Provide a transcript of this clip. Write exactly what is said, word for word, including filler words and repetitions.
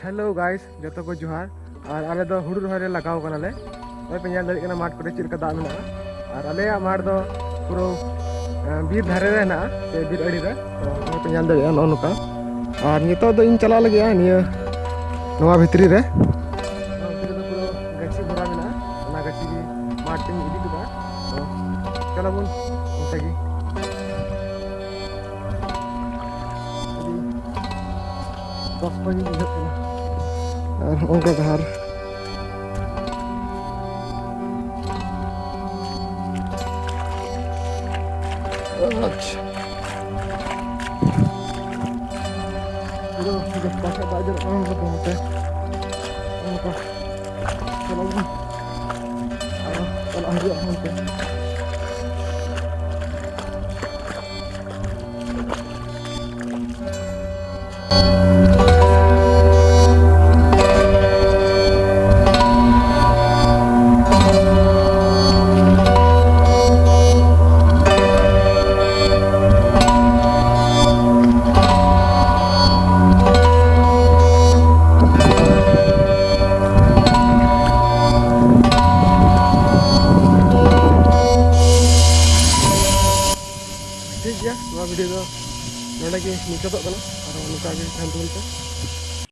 Hello guys, ᱡᱚᱛᱚ ᱠᱚ ᱡᱚᱦᱟᱨ᱾ ᱟᱨ ᱟᱞᱮ ᱫᱚ ᱦᱩᱲᱩ ᱨᱚᱦᱚᱭ ᱨᱮ ᱞᱟᱜᱟᱣ ᱠᱟᱱᱟᱞᱮ᱾ ᱱᱚᱜᱼᱚᱭ ᱯᱮ ᱧᱮᱞ ᱫᱟᱲᱮᱭᱟᱜ ᱠᱟᱱᱟ ᱢᱟᱴᱷ ᱠᱚᱨᱮ ᱪᱮᱫ ᱞᱮᱠᱟ ᱫᱟᱜ ᱢᱮᱱᱟᱜᱼᱟ᱾ ᱟᱨ ᱟᱞᱮᱭᱟᱜ ᱢᱟᱴᱷ ᱫᱚ ᱯᱩᱨᱟᱹ, ᱮᱸ, ᱵᱤᱨ ᱫᱷᱟᱨᱮ ᱨᱮ ᱦᱮᱱᱟᱜᱼᱟ, ᱥᱮ ᱵᱤᱨ ᱟᱲᱮ ᱨᱮ᱾ ᱛᱚ, ᱱᱚᱜᱼᱚᱭ ᱯᱮ ᱧᱮᱞ ᱫᱟᱲᱮᱭᱟᱜᱼᱟ ᱱᱚᱜᱼᱚ ᱱᱚᱝᱠᱟ᱾ ᱟᱨ ᱱᱤᱛᱚᱜ ᱫᱚ ᱤᱧ ᱪᱟᱞᱟᱜ ᱞᱟᱹᱜᱤᱫᱼᱟ ᱱᱤᱭᱟᱹ, ᱱᱚᱣᱟ ᱵᱷᱤᱛᱨᱤ ᱨᱮ᱾ ᱱᱚᱣᱟ ᱵᱷᱤᱛᱨᱤ ᱨᱮᱫᱚ ᱯᱩᱨᱟᱹ ᱜᱟᱹᱪᱷᱤ ᱵᱷᱚᱨᱟ ᱢᱮᱱᱟᱜᱼᱟ, ᱚᱱᱟ ᱜᱟᱹᱪᱷᱤ ᱜᱮ ᱢᱟᱴᱷ ᱛᱮᱧ ᱤᱫᱤ ᱦᱚᱴᱚ ᱠᱟᱜᱼᱟ᱾ ᱛᱚ, ᱪᱚᱞᱚ ᱵᱚᱱ ᱚᱱᱛᱮ ᱜᱮ᱾ ᱟᱹᱰᱤ ᱠᱚᱥᱴᱚ ᱜᱮ ᱵᱩᱡᱷᱟᱹᱜ ᱠᱟᱱᱟ᱾ ᱟᱨ ᱦᱚᱸᱜᱼᱚ ᱱᱚᱝᱠᱟ ᱰᱟᱦᱟᱨ᱾ ᱟᱪᱪᱷᱟ᱾ ᱯᱩᱨᱟᱹ ᱡᱚᱛᱚ ᱥᱮᱫ ᱫᱟᱜ ᱡᱚᱨᱚᱜ ᱠᱟᱱᱟ, ᱚᱱᱠᱟ ᱛᱮ ᱦᱟᱱᱛᱮ᱾ ᱚᱱᱠᱟ᱾ ᱪᱟᱞᱟᱜ ᱟᱵᱚᱱ᱾ ᱟᱨᱚ ᱪᱟᱞᱟᱜ ᱦᱩᱭᱩᱜᱼᱟ ᱦᱟᱱᱛᱮ᱾ ᱴᱷᱤᱠ ᱜᱮᱭᱟ, ᱱᱚᱣᱟ ᱵᱷᱤᱰᱤᱭᱳ ᱫᱚ ᱱᱚᱰᱮ ᱜᱮ ᱢᱩᱪᱟᱹᱫᱚᱜ ᱠᱟᱱᱟ᱾ ᱟᱨᱦᱚᱸ ᱱᱚᱝᱠᱟ ᱜᱮ ᱛᱟᱦᱮᱱ ᱛᱟᱵᱚᱱ ᱯᱮ᱾